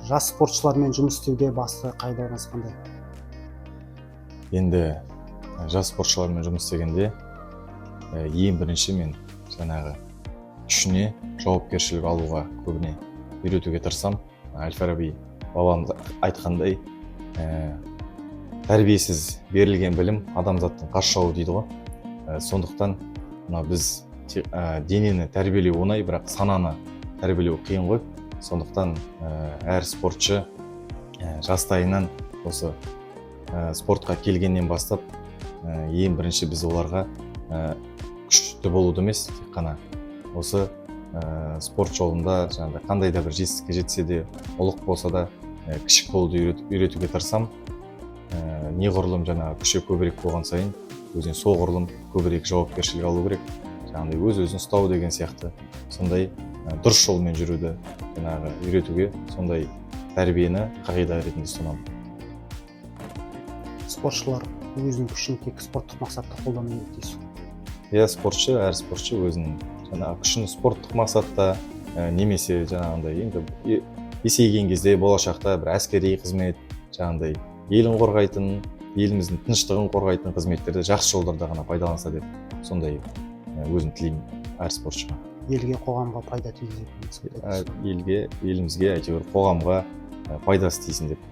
Жас спортшылармен жұмыс істеуде басты қағидаларыңыз қандай? Енді жас спортшылармен жұмыс істегенде ең бірінші мен жаңағы күшіне жауапкершілік алуға көбіне үйретуге тырысамын. Әл Фараби бабамыз айтқандай, тәрбиесіз берілген білім адамзаттың қас жауы дейді ғой. Сондықтан мына біз денені тәрбиелеу оңай, бірақ сананы тәрбиелеу қиын ғой. Сондықтан әр спортшы жастайынан осы спортқа келгеннен бастап, ең бірінші біз оларға күшті болуды емес, тек қана осы спорт жолында жаңағыдай қандай да бір жетістікке жетсе де, ұлық болса да, кішік болуды үйретуге тырысамын. Неғұрлым жаңағы күші көбірек болған сайын, өзіне соғұрлым көбірек жауапкершілік алу керек, жаңағыдай өз өзін ұстау деген сияқты, сондай дұрыс жолмен жүруді жаңағы үйретуге, сондай тәрбиені қағида ретінде ұстанамын. Спортшылар өзінің күшін тек спорттық мақсатта қолдану керек дейсіз ғой? Иә, спортшы, әр спортшы өзінің жаңағы күшін спорттық мақсатта немесе жаңағындай енді есейген кезде, болашақта бір әскери қызмет, жаңағындай елін қорғайтын, еліміздің тыныштығын қорғайтын қызметтерде жақсы жолдарда ғана пайдаланса деп, сондай өзім тілеймін әр спортшыға. Елге, қоғамға пайда тигізетін мақсат Әр айтасыз. елге, елімізге, әйтеуір қоғамға пайдасы тисін деп.